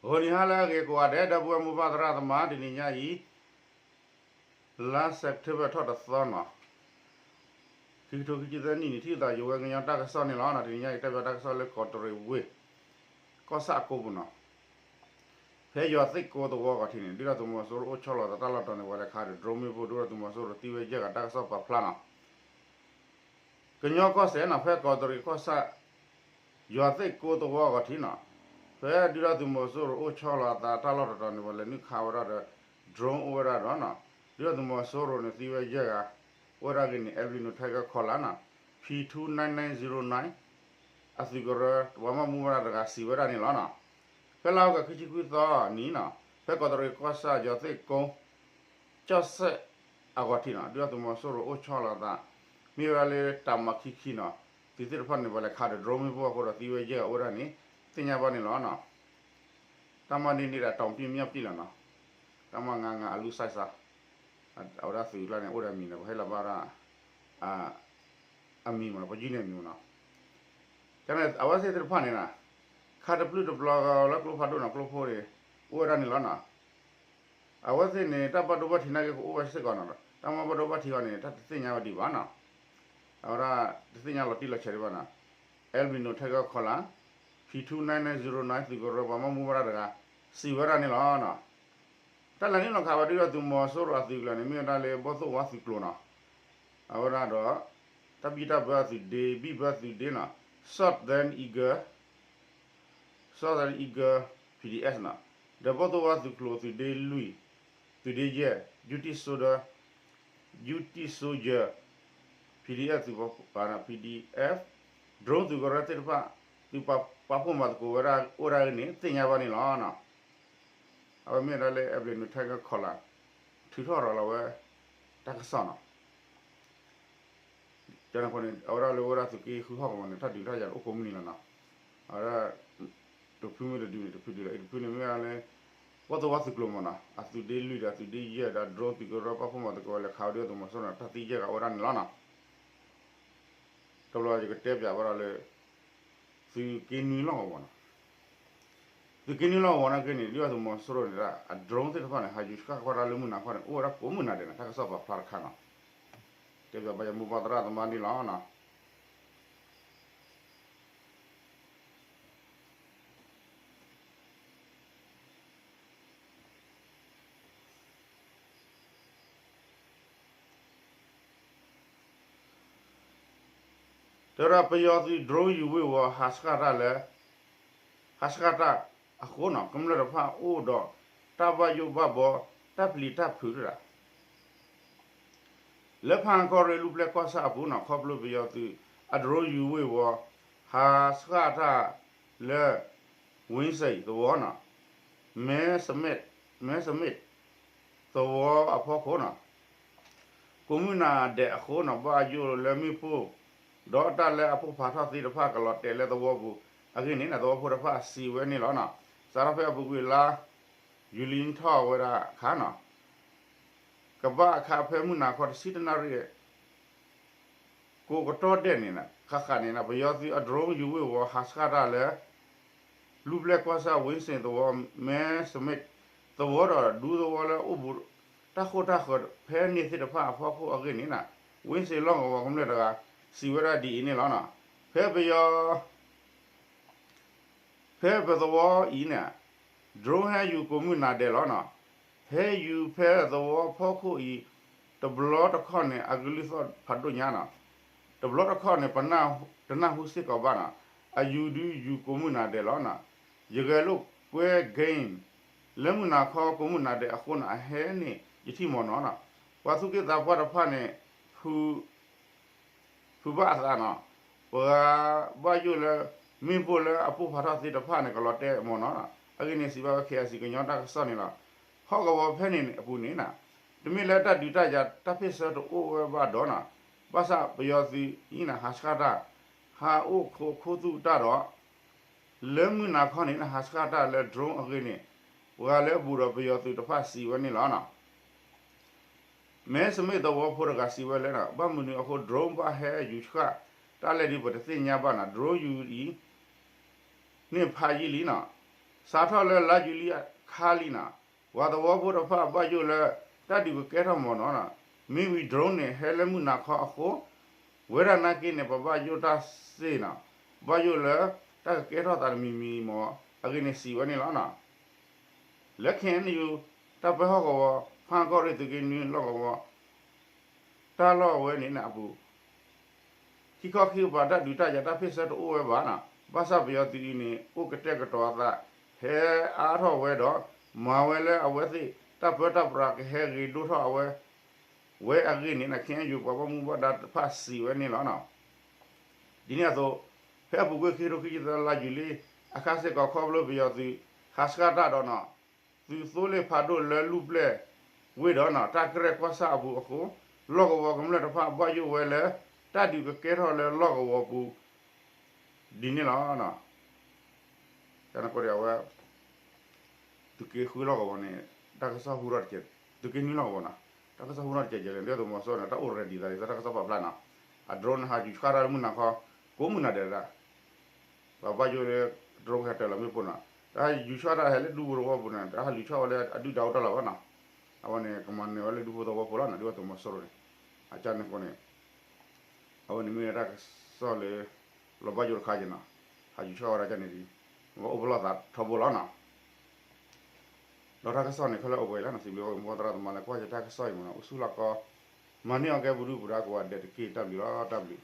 ဂီၤနံၤဟါလၢအဂ့ၤကိးဂၤဒဲး ဒီပုၢ်ဝဲၢ်မိၢ်ပၢ်သရၣ်သမါ တနံၤညါအံၤ လါ September ထီၣ်တသီနီၤ, ခံကထိခံဆံသၢနံၣ်န့ၣ် ထံၣ်သးယဝဲကညီတၢ်ကစီၣ်န့ၣ်လီၤ. တနံၤညါအံၤ တဲဘၣ်တၢ်ကစီၣ်လၢကီးတရံးဝ့ၢ် ကီၢ်ဆၣ်အကိပူၤနီၤ, ဖဲယွၤသ့ၣ်ကိသဝီဂီၤထံးန့ၣ် ဒုၣ်ဒါသုးမီၤစိရိၤအိၣ်ဆီလီၤသးတၢ်လီၢ်တတီၤန့ၣ် ပှၤလဲၤခးဒီး drone မ့ၣ်ပိၢ် ဒုၣ်ဒါသုးမီၤစိရိၤသံဝဲယဲၢ်ဂၤ တၢ်ကစီၣ်ပာ်ဖျါနီၤ. ကညီကီၢ်စဲၣ်နီၤ ဖဲကီးတရံးကီၢ်ဆၣ် ယွၤသ့ၣ်ကိသဝီဂီၤထံးနီၤ, ဖဲဒုၣ်ဒါသုးမီၤစိရိၤအိၣ်ဆီလီၤအသးတၢ်လီၢ်တတီၤန့ၣ် ပှၤလဲၤနုာ်ခးဝဲဒၣ်ဒီး drone အိၣ်ဝဲဒၣ်ဒီးနီၤ, ဒုၣ်ဒါသုးမီၤစိရိၤန့ၣ်သံဝဲယဲၢ်ဂၤ, အိၣ်ဝဲဒၣ်ဂ့ၢ်န့ၣ် Albino Tiger ခီလာ်နီၤ, P two nine nine zero nine အသုးကရၢ ပှၤဘၣ်မူဝဲဒၣ်တဂၤစံးဝဲဒၣ်န့ၣ်လီၤနီၤ. ဖဲလါအီကူးခံဆံခွံသီနံၤနီၤ, ဖဲကီးတရံးကီၢ်ဆၣ်ယွၤသ့ၣ်ကိ ကၠီၣ်စဲၣ်အဂီၤထံးနီၤ, ဒုၣ်ဒါသုးမီၤစိရိၤအိၣ်ဆီလီၤအသး မ့ၢ်ဝဲဒၣ်လၢတၢ်မၤခံခံနီၤ, သုးသ့ၣ်တဖၣ်န့ၣ် ပှၤလဲၤခးဒီး drone မ့ၣ်ပိၢ်အဃိဒီးသံဝဲယဲၢ်ဂၤအိၣ်ဝဲဒၣ်န့ၣ် သ့ၣ်ညါဘၣ်န့ၣ်လီၤနီၤ. တၢ်မၤန့ၢ်န့ၢ်ဒၣ် တောင်ပြုတ်မြောက်ပြုတ် လီၤနီၤ, တၢ်မၤ ငါးငါး အလူစဲးစး, အဝဲဒၣ်သုးကျါန့ၣ် အိၣ်ဒီးအမံၤန့ၣ် ပှၤဟ့ၣ်လီၤဘၣ်ဝဲဒၣ် အမံၤမ့ၢ်နီၤ, ပှၤယုၢ်န့ၢ်အမံၤမ့ၢ်နီၤ. ကန့ၣ် အဝဲသ့ၣ်သ့ၣ်တဖၣ်န့ၣ်နီၤ, ခးတပျုၢ်တပျီၤလၢကျိဖးဒိၣ်နီၤ, ကျိဖိန့ၣ် အိၣ်ဝဲဒၣ်န့ၣ်လီၤနီၤ. အဝဲသ့ၣ်န့ၣ် တၢ်ဘၣ်ဒိဘၣ်ထံးနာ်က့ကအိၣ်ဝဲစ့ၢ်ကီးနီၤ, တၢ်မၤဘၣ်ဒိဘၣ်ထံးအီၤန့ၣ် တၢ်တသ့ၣ်ညါဝဲဒံးဘၣ်နီၤ. အဝဲဒၣ်တသ့ၣ်ညါလီၤတံၢ်လီၤဆဲးဒံးဘၣ်နီၤ. Albino Tiger ခီလာ်, P two nine nine zero nine သုးကရၢ ပှၤဘၣ်မူဝဲဒၣ်တဂၤ စံးဝဲဒၣ်န့ၣ်လီၤနီၤ. တၢ်လဲၤနုာ်လီၤခးဝဲဒၣ်ဒုၣ်ဒါသုးမီၤစိရိၤအသုးကျိၤန့ၣ် မ့ၢ်ဝဲဒၣ်လၢဘီၣ်သိၣ်ဝါသုးကျိၤနီၤ, အဝဲဒၣ်ဒီး တၢ်ဘံၣ်တၢ်ဘၢအသုးဒ့, ဘံၣ်ဘၢသုးဒ့နီၤ, Southern Eagle, Southern Eagle P D S နီၤ, ဒီးဘီၣ်သိၣ်ဝါသုးကျိၤသုးဒ့လွံၢ်, သုးဒ့ယဲၢ်, ယူးတံၢ်စိဒီး ယူးတံၢ်စိယဲၢ်, P D F သုးပာ်ဖှိၣ် P D F, drone သုးကရၢသ့ၣ်တဖၣ် သုးပာ်ဖှိၣ်မၤသကိးဝဲဒၣ်အိၣ်ဒၣ်အံၤန့ၣ် သ့ၣ်ညါဘၣ်န့ၣ်လီၤနီၤ. အဝဲမ့ၢ်ဝဲဒၣ်လၢ Albino Tiger ခီလာ် ထုးထီၣ်ရၤလီၤဝဲ တၢ်ကစီၣ်နီၤ. န့ၣ် အဝဲဒၣ်လၢဝဲဒၣ်သုးက့ဃုဟီၣ်ကဝီၤန့ၣ် တၢ်ဒုးတၢ်ယၤန့ၣ်အိၣ်ကိးမုၢ်နံၤလီၤနီၤ. အဝဲဒၣ် တဖုမ့ၢ်တဒုန့ၣ် တဖုဒုလီၤ. အံၤတဖုန့ၣ်မ့ၢ်ဝဲဒၣ်လၢ ဘီၣ်သိၣ်ဝါသုးကျိၤမ့ၢ်နီၤ, အသုးဒ့လွံၢ်ဒီးအသုးဒ့ယဲၢ်ဒီး drone သုးကရၢပာ်ဖှိၣ်မၤသကိးဝဲလၢခးဝဲဒၣ်သုးမီၤစိရိၤန့ၣ် တၢ်သံယဲၢ်ဂၤအိၣ်ဝဲဒၣ်န့ၣ်လီၤနီၤ. တဘျီယကတဲပၠးဝဲဒၣ်လၢ သုးက့နွံလီၢ်ကဝီၤနီၤ. သုးက့နွံလီၢ်ကဝီၤနာ်က့န့ၣ် ဒုၣ်ဒါသုးမီၤစိရိၤန့ၣ် အ drone သ့ၣ်တဖၣ်န့ၣ် ဟးယူၤဆှၣ်ကွၢ်တၢ်လၢမုၢ်နၤခီန့ၣ် အိၣ်ဝဲဒၣ်ကိးမုၢ်နၤဒဲးနီၤ, တၢ်ကစီၣ်ပာ်ဖျါတခါနီၤ. တဲပၠးဘၣ်ယမိၢ်ပၢ်သရၣ်သမါန့ၣ်လီၤနီၤ. တဲဝဲဒၣ်ပယီၤသုး drone ယူၤဝ့ၢ်ဝီၤ ဟးဆှၣ်တၢ်လၢ ဟးဆှၣ်တၢ်အဃိနီၤ ကမျၢၢ်တဖၣ်အိၣ်ဒီးတၢ်ဘၣ်ယိၣ်ဘၣ်ဘီ တၢ်ပျံၤတၢ်ဖုးတဒၣ် လၢဖၣ်အၣ်ကီၢ်ရ့ၣ်လူၢ်ပျဲၢ်ကီၢ်ဆၣ်အပူၤနီၤ ခီဖျိပယီၤသုးအ drone ယူၤဝ့ၢ်ဝီၤ ဟးဆှၣ်တၢ်လၢ ဝ့စ့ၣ်သဝီနီၤ မဲစမ့ၣ် မဲစမ့ၣ် သဝီအဖီခိၣ်နီၤ ကိးမုၢ်နၤဒဲးအဃိနီၤ ဘၣ်ယိၣ်လၢမ့ၣ်ပိၢ် ဒီးတၢ်လၢအပိၢ်ဖးထီၣ်သ့တဖၣ်ကလီၤတဲာ်လၢသဝီပူၤအဂ့ၢ်န့ၣ် သဝီဖိတဖၣ်စံးဝဲန့ၣ်လီၤနီၤ. စးထီၣ်ဖဲအပူၤကွံာ်လါ ယူၤလံထီၣ်ဝဲဒၣ်အခါနီၤ ကဘၣ်အခါဖဲမုၢ်နၤခီတဆံတနၣ်ရံၣ် ကိးကတီၢ်ဒဲးန့ၣ် ဃၣ်ဃၣ်န့ၣ် ပယီၤသုးအ drone ယူၤဝ့ၢ်ဝီၤ ဟးဆှၣ်တၢ်လၢ လူၢ်ပျဲၢ်ကီၢ်ဆၣ် ဝ့စ့ၣ်သဝီ မဲစမ့ၣ်သဝီဒီးဒူသဝီလၢအိၣ်ဘူး တၢ်ဃိၣ်တၢ်ဃၢၤဖဲန့ၣ်သ့ၣ်တဖၣ်အဖီခိၣ်အဂ့ၢ်န့ၣ် ဝ့စ့ၣ်လီၢ်ကဝီၤကမျၢၢ်တဂၤ စံးဝဲဒၣ်ဒ်အံၤန့ၣ်လီၤ. ဖဲပယီၤ ဖဲပသဝီအံၤန့ၣ် drone ဟဲယူၤကိးမုၢ်နၤဒဲးလီၤနီၤ. ဟဲယူၤဖဲသဝီဖီခိၣ်အံၤ တဘျီတခီၣ်န့ၣ် အကလုၢ်သီၣ်ဖးဒိၣ်ညါနီၤ. တဘျီတခီၣ်န့ၣ် ပနၢ်ဟူစ့ၢ်ကီးဘၣ်နီၤ. အယူၤဒုးယူၤကိးမုၢ်နၤဒဲးလီၤနီၤ. ယဂဲၤလိာ်ကွဲ game လၢမုၢ်နၤခီကိးမုၢ်နၤဒဲးအဃိန့ၣ် အဟဲန့ၣ်ယထံၣ်မ့ၢ်နီၤနီၤ. ပှၤသူၣ်က့သးပှၢ်တဖၣ်န့ၣ် ဖု ဖုးဘၣ်အသးနီၤ, ပှၤဘၣ်ယိၣ်လၢ မ့ၣ်ပိၢ်လၢအပိၢ်ဖးထီၣ်သ့တဖၣ်န့ၣ် ကလီၤတဲာ်မ့ၢ်နီၤနီၤ. အဂ့ၢ်န့ၣ် စံးဘၣ်ဝဲ KIC ကညီတၢ်ကစီၣ်န့ၣ်လီၤ. ဟီၣ်ကဝီၤဖဲန့ၣ်အပူၤန့ၣ် တမ့ၢ်လၢတၢ်ဒုးတၢ်ယၤတၢ်ဖ့ၣ်ဆၢတအိၣ်ဝဲဘၣ်ဒီးနီၤ, ဘၣ်ဆၣ်ပယီၤသုးအံၤန့ၣ် ဟးဆှၣ်တၢ် ဟးအိၣ်ခိးခူသူၣ်တၢ်ဒီး လၢမုၢ်နၤခီန့ၣ် ဟးဆှၣ်တၢ်လၢ drone အဂ့ၢ်န့ၣ် ပှၤလၢအဘူးဒီးပယီၤသုးတဖၣ်စံးဝဲန့ၣ်လီၤနီၤ. မဲစမ့ၣ်သဝီဖိတဂၤစံးဝဲလၢ ဘၣ်မနုၤအဃိ drone ဘၣ်ဟဲယူၤဆှၣ်တၢ်လဲၣ်ဒ်ပတသ့ၣ်ညါဘၣ်နီၤ, drone ယူၤအံၤ န့ၣ်ဖးယံာ်လံနီၤ, စးထီၣ်လၢလါယူၤလံအခါလံနီၤ, ပှၤသဝီဖိတဖၣ်ဘၣ်ယိၣ်လၢ တၢ်ဒုးကကဲထီၣ်မ့ၢ်နီၤနီၤ, မ့ၢ်ဝံၤ drone န့ၣ် ဟဲလၢမုၢ်နၤခီအဃိ, ဝဲဒၣ်နာ်က့န့ၣ် ပဘၣ်ယိၣ်တၢ်စ့ၢ်နီၤ, ဘၣ်ယိၣ်လၢ တၢ်ကကဲထီၣ်သးတမံၤမံၤမ့ၢ် အဂ့ၢ်န့ၣ်စံးဝဲန့ၣ်လီၤနီၤ. လၢ ခ့ၣ်အဲၣ်ယူၣ် တၢ်ပၢဟီၣ်ကဝီၤ ဖၣ်ကီၢ်ရ့ၣ်သုးက့နွံလီၢ်ကဝီၤ တၢ်လီၢ်ဝဲန့ၣ်န့ၣ်အပူၤ ခံခီခံကပၤတၢ်ဒုးတၢ်ယၤတၢ်ဖ့ၣ်ဆၢတအိၣ်ဝဲဘၣ်နီၤ, ဘၣ်ဆၣ်ပယီၤသုးအံၤန့ၣ် အိၣ်ကတဲာ်ကတီၤအသး ဟဲအါထီၣ်ဝဲဒီး မၤဝဲလၢအဝဲသ့ၣ် တၢ်ပၢတၢ်ပြးကဟဲဂ့ၤဒိၣ်ထီၣ်အဝဲ ဝဲအဂ့ၢ်န့ၣ် ခ့ၣ်အဲၣ်ယူၣ် ပှၤဘၣ်မူဘၣ်ဒါတဖၣ်စံးဝဲန့ၣ်လီၤနီၤ. ဒ်န့ၣ်အသိး ဖဲအပူၤကွံာ်ခံကထိခံဆံသၢလါယူၤလံ အခါစ့ၢ်ကီးခီဖျိပယီၤသုး ဟးဆှၣ်တၢ်ဒီးနီၤ သုးသိလ့ၣ်ဖးဒိၣ်လၢလူၢ်ပျဲၢ်ဝ့ၢ်ဒီးနီၤ တၢ်ကရဲၣ်ကွၢ်ဆၣ်အပူၤအဃိ လီၢ်ကဝီၤကမျၢၢ်တဖၣ်ဘၣ်ယိၣ်ဝဲလၢ တၢ်ဒုးကကဲထီၣ်လၢလီၢ်ကဝီၤပူၤ ဒ်န့ၣ်လီၤ. တၢ်န့ၣ်အဃိဒီးအဝဲ သုးက့ဃုလီၢ်ကဝီၤန့ၣ် တၢ်ကစီၣ်ဟူထီၣ်တကဲး, သုးက့နွံလီၢ်ကဝီၤနီၤ, တၢ်ကစီၣ်ဟူထီၣ်တကဲးကဲးလၢ ဒုၣ်ဒါသုးမီၤစိရိၤန့ၣ် တၢ်အိၣ် ready သးဒ်သိးတၢ်ကစီၣ်ပာ်ဖျါနီၤ, အ drone န့ၣ် ဟးယူၤဆှၣ်တၢ်လၢမုၢ်နၤခီ ကိးမုၢ်နၤဒဲးဒၣ် ပှၤဘၣ်ယိၣ်လၢ drone ဟဲတၢ်လီၤမ့ၣ်ပိၢ်နီၤ, တၢ်ဟးယူၤဆှၣ်တၢ်ဟဲလၢဒူဖိသဝီပူၤန့ၣ် တၢ်ဟးလူၤဆှၣ်ဝဲလၢအဒုၣ်ဒါအိၣ်တၢ်လီၤဘၣ်နီၤ, အဝဲန့ၣ် ကမၤနၢၤဝဲလၢဒူဖိသဝီဖိလီၤနီၤ, ဒုၣ်ဒါသုးမီၤစိရိၤန့ၣ်, အကၢ်န့ၣ်အဃိန့ၣ် အဝဲန့ၣ်မ့ၢ်တၢ်ကစီၣ်လၢ လီၤဘၣ်ယိၣ်တခါက့ၤနီၤ, ဟးယူၤဆှၣ်ဝဲဒၣ်ကၢ်န့ၣ်ဒ် ဝဲအိၣ်ဖျဲၣ်သးထီဘိလီၤနီၤ. ဒီးတၢ်ကစီၣ်န့ၣ် ခဲလၢာ်အိၣ်ပှဲၤလံနီၤ, စံးဘျုးအီၤ မိၢ်သရၣ်သမါလၢကွၢ်ယတၢ်ကစီၣ်အံၤမ့ၢ်နီၤ, အိၣ်ဆူၣ်လီၤကီ မၤန့ၢ်အီၤကဲပဒုၣ်ပဒါကိးဂၤဒဲးတက့ၢ်, တၢ်ဘျုးလီၤ, တၢ်ဘျုး.